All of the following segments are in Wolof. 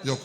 yokk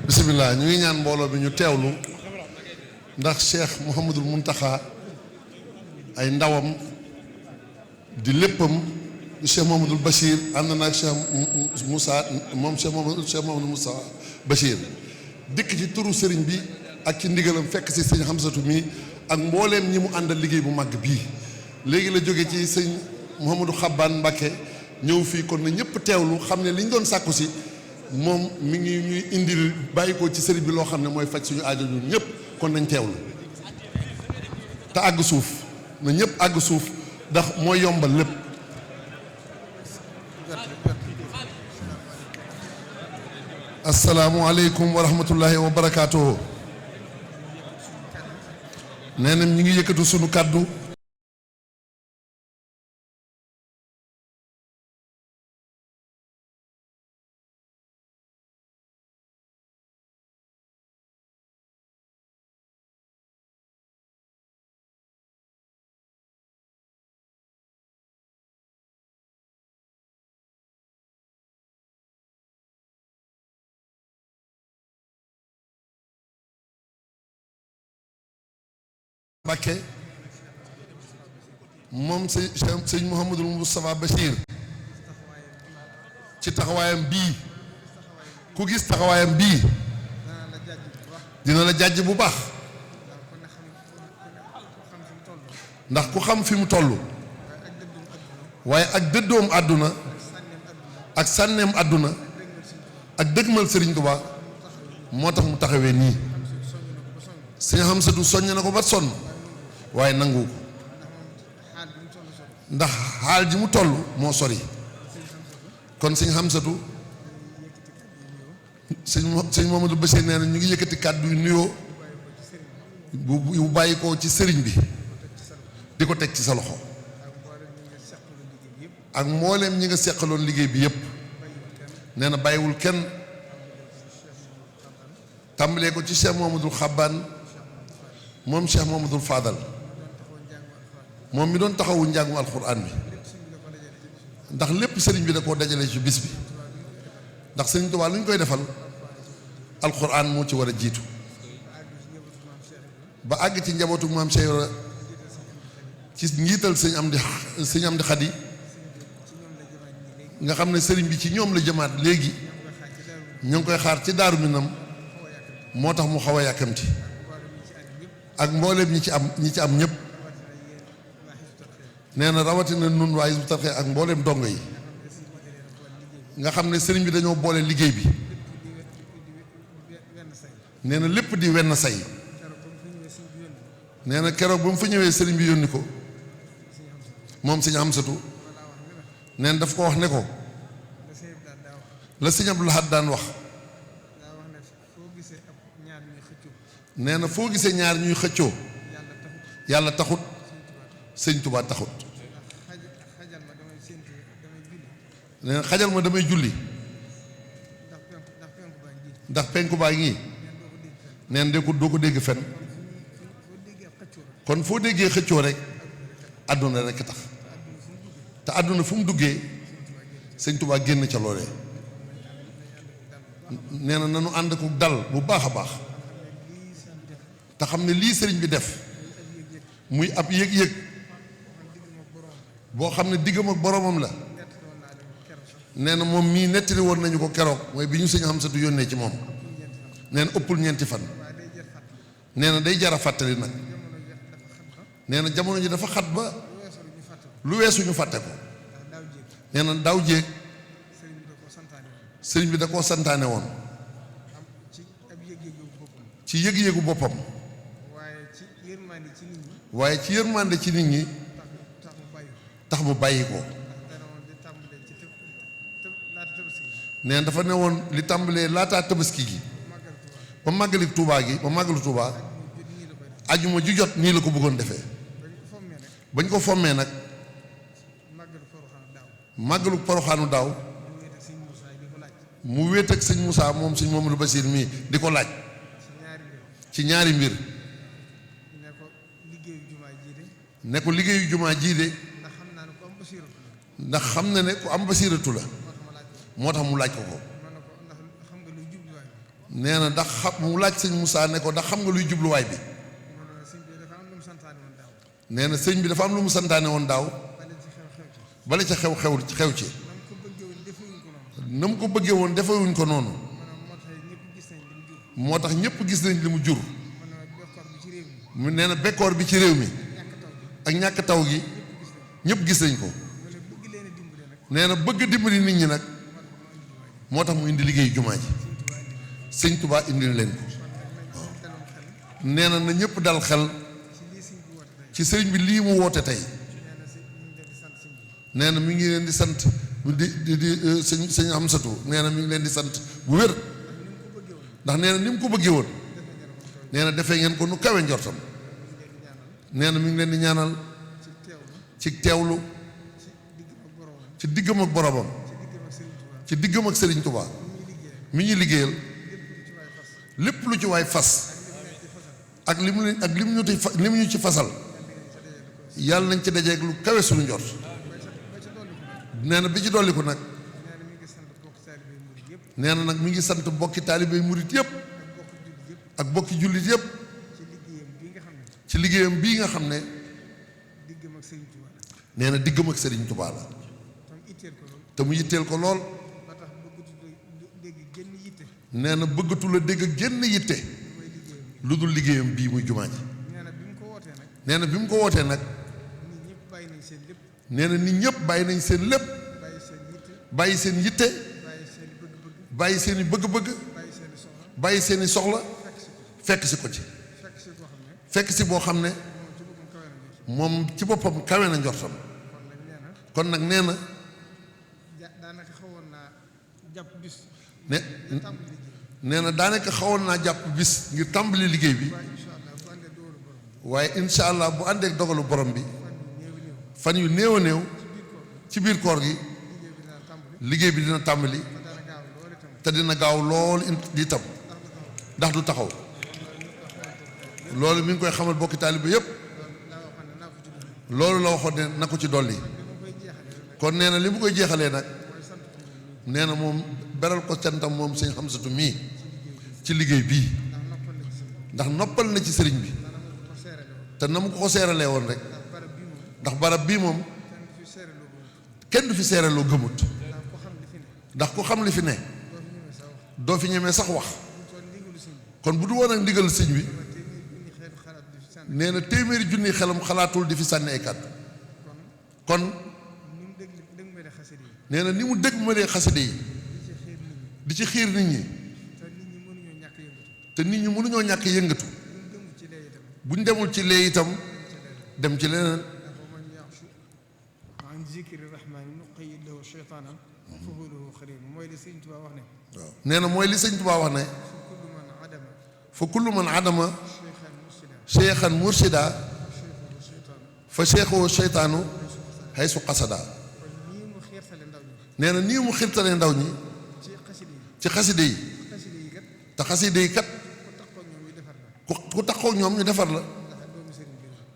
bisimilah ñu ngi ñaan mbooloo bi ñu teewlu ndax Cheikh Mouhamadul Mountakha ay ndawam di léppam Cheikh Mouhamadul Bachir ànd na ak Cheikh Moussa moom Cheikh Mouhamadul Moussa Bachir dikk ci turu sëriñ bi ak ci ndigalam fekk si sëñ Hamsatu mi ak mbooleem ñi mu àndal liggéey bu màgg bii léegi la jóge ci sëñ Mouhamadou Xabbaan Mbàkke ñëw fii kon na ñëpp teewlu xam ne li ñu doon sàkku si moom mi ngi ñuy indil bàyyi ko ci sëriñ bi loo xam ne mooy faj suñu aajo ñun ñëpp kon nañ teewlu te àgg suuf na ñëpp àgg suuf ndax mooy yombal lépp. asalaamualeykum wa rahmatullahi wa barakaatuhu. nee na ñu ngi yëkkatu sunu kàddu. Mbàkke moom sëñ Mouhamadul Moustapha Bachir ci taxawaayam bii ku gis taxawaayam bii dina la jàjj bu baax ndax ku xam fi mu toll waaye ak dëddoom àdduna ak sànneem àdduna ak dëgmal Sëriñ Tuubaa moo tax mu taxawee nii sëñ Hamsatu soññ na ko ba sonn waaye nangu ko ndax xaal ji mu toll moo sori kon sëñ Hamsatu sëñ Mamadou Bachir nee na ñu ngi yëkkati kàddu yu nuyoo bu bàyyi ko ci sëriñ bi di ko teg ci sa loxo ak mbooleem ñi nga seqaloon liggéey bi yëpp nee na bàyyiwul kenn tàmbalee ko ci Cheikh Mouhamadoul Xabbaan moom Cheikh Mouhamadoul Fadal moom mi doon taxawu njàngu alxuraan bi ndax lépp sëriñ bi da koo dajale ci bis bi ndax sëriñ Tuubaa lu ñu koy defal alxuraan moo ci war a jiitu ba àgg ci njabootu maam Cheikh Ibra ci njiital sëñ Amdi Xadi nga xam ne sëriñ bi ci ñoom la jëmaat léegi ñu ngi koy xaar ci Daaru Minam moo tax mu xaw a yàkkamti ak mbooleem ñi ci am ñëpp nee na rawatina nun waa Hizbut Tarqiyyah ak mbooleem dongo yi nga xam ne sëriñ bi dañoo boole liggéey bi nee na lépp di wenn say nee na keroog ba mu fa ñëwee sëriñ bi yónni ko moom sëñ Hamsatu nee na daf ko wax ne ko la sëñ Abdul Ahad daan wax nee na foo gisee ñaar ñuy xëccoo yàlla taxut sëñ Tuubaa taxut nee na xajal ma damay julli ndax penku baa ngi nee na doo ko dégg fen kon foo déggee xëccoo rek àdduna rek tax te àdduna fu mu duggee sëñ Tuubaa génn ca loolee nee na nanu ànd ko dal bu baax a baax te xam ne lii sëriñ bi def muy ab yëg-yëg boo xam ne diggam ak boromam la nee na moom mii nettali woon nañu ko keroog mooy bi ñu sëñ Hamsatu yónnee ci moom nee na ëppul ñeenti fan nee na day jara fàttali nag nee na jamono ji dafa xat ba lu weesu ñu fàtte ko nee na daaw jéeg sëriñ bi da koo santaane woon ci yëg-yëgu boppam waaye ci yërmande ci nit ñi tax mu bàyyi ko nee na dafa ne woon li tàmbalee laataa tabaski gi ba màggali Tuubaa gi ba màggalu Tuubaa ajuma ju jot nii la ko bëggoon defee bañ ko fommee nag màggalu Poroxaanu daaw mu wéet ak sëñ Moussa moom sëñ Mamadou Bassir mii di ko laaj ci ñaari mbir ne ko liggéeyu jumaa jii de ndax xam na ne ku am basiratu la moo tax mu laaj ko ko nee na ndax xam mu laaj sëñ Moussa ne ko ndax xam nga luy jubluwaay bi nee na sëñ bi dafa am lu mu santaane woon daaw bala ca xew ci na mu ko bëggee woon defewuñ ko noonu moo tax ñëpp gis nañ li mu jur mu nee na bekkoor bi ci réew mi ak ñàkk taw gi ñëpp gis nañ ko nee na bëgg dimbali nit ñi nag moo tax mu indi liggéey jumaa ji sëñ Tuubaa indil leen ko nee na ñëpp dal xel ci sëriñ bi lii mu woote tey nee na mi ngi leen di sant di sëñ Amsatu nee na mi ngi leen di sant bu wér ndax nee na ni mu ko bëggee woon nee na defee ngeen ko nu kawe njortam nee na mi ngi leen di ñaanal ci teewlu ci diggam ak boromam ci diggam ak Sëriñ Tuubaa mi ñuy liggéeyal lépp lu ci waay fas ak li mu ñu ci fasal yàlla nañ ci dajeeg lu kawe suñu njort nee na bi ci dolliku nag nee na nag mi ngi sant bokki taalibe murit yëpp ak bokki jullit yëpp ci liggéeyam bii nga xam ne nee na diggam ak Sëriñ Tuubaa la te mu yitteel ko lool nee na bëggatu la dégg génn yitte lu dul liggéeyam bii muy jumaa ji nee na bi mu ko wootee nag nee na nit ñëpp bàyyi nañ seen lépp bàyyi seen yitte bàyyi seen i bëgg-bëgg bàyyi seen i soxla fekk si ko ci fekk si boo xam ne moom ci boppam kawe na njortam kon nag nee na nee na daanaka xawoon naa jàpp bis ngir tàmbali liggéey bi waaye incha allah bu àndeek dogalu borom bi fan yu néew a néew ci biir koor gi liggéey bi dina tàmbali te dina gaaw lool di tam ndax du taxaw loolu mi ngi koy xamal bokki taalibe yépp loolu la waxoon ne na ko ci dolli kon nee na li mu koy jeexalee nag nee na moom beral ko cantam moom sëñ Xamsatu mii ci liggéey bii ndax noppal na ci sëriñ bi te na mu ko seeralee woon rek ndax barab bii moom kenn du fi seeraloo gëmut ndax ku xam li fi ne doo fi ñemee sax wax kon bu du woon ak ndigal sëñ bi nee na téeméeri junni xelam xalaatul di fi sànni ay kàddu kon nee na ni mu dëgg ma dee xaside yi di ci xiir nit ñi te nit ñi mënuñoo ñàkk yëngatu buñ demul ci lee itam dem ci leneen waaw nee na mooy li sëñ Tuubaa wax ne fa kullu man adama cheikhan mursida fa cheikhu cheytaanu haysu qasada nee na nii mu xiirtale ndaw ñi ci xaside yi te xaside yi kat ku taxoo ñoom ñu defar la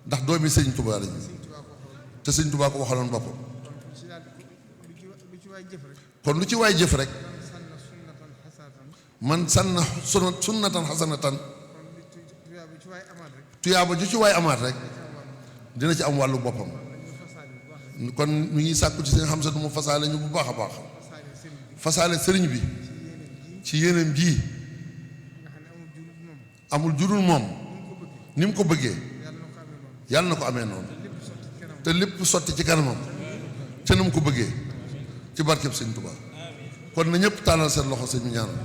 ndax doomi sëñ Tuubaa lañu te sëñ Tuubaa ko waxaloon boppam kon lu ci waay jëf rek man sanna sunnatan xasanatan tuyaaba ju ci waay amaat rek dina ci am wàllu boppam kon mi ngi sàkku ci seen Xamsatu mu fasaale ñu bu baax a baax fasaale sëriñ bi ci yéenam ji amul jurul moom ni mu ko bëggee yàlla na ko amee noonu te lépp sotti ci kanamam ca na mu ko bëggee ci barkeb sëñ Tuubaa kon na ñëpp tàllal seen loxo sëñ bi ñaanal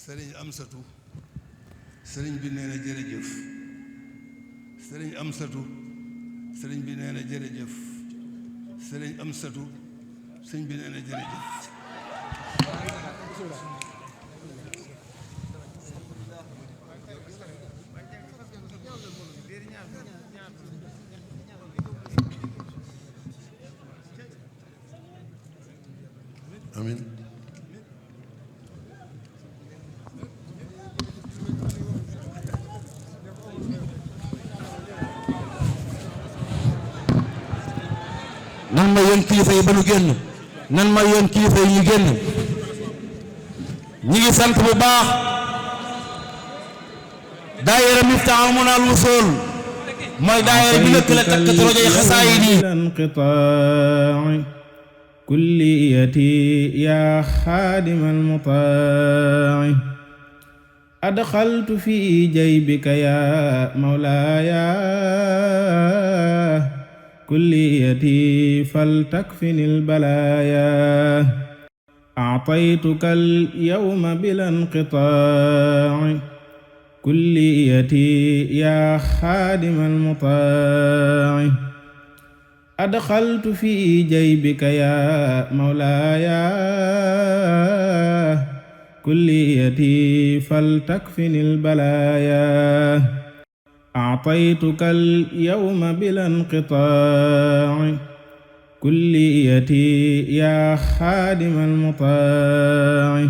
sëriñ Amsatu sëriñ bi nee na jërëjëf sëriñ Amsatu sëriñ bi nee na jërëjëf sëriñ Amsatu sëriñ bi nee na jërëjëf amiin nan ma yoon kilifa yi ba nu génn nan ma yoon kilifa yi ñu génn ñi ngi sant bu baax daayira Miftahul Wusul mooy daayira bi lëkkale takkati rajo yi xasaayid yi inqitaa'i kulliyati yaa xaadimal mutaa'i adxaltu fi jaybika yaa mawlaaya kulliyati faltakfini albalaaya أعطيتك اليوم بلا انقطاع كليتي يا خادم المطاع أدخلت في جيبك يا مولاي كليتي فلتكفني البلايا أعطيتك اليوم بلا انقطاع كليتي يا خادم المطاع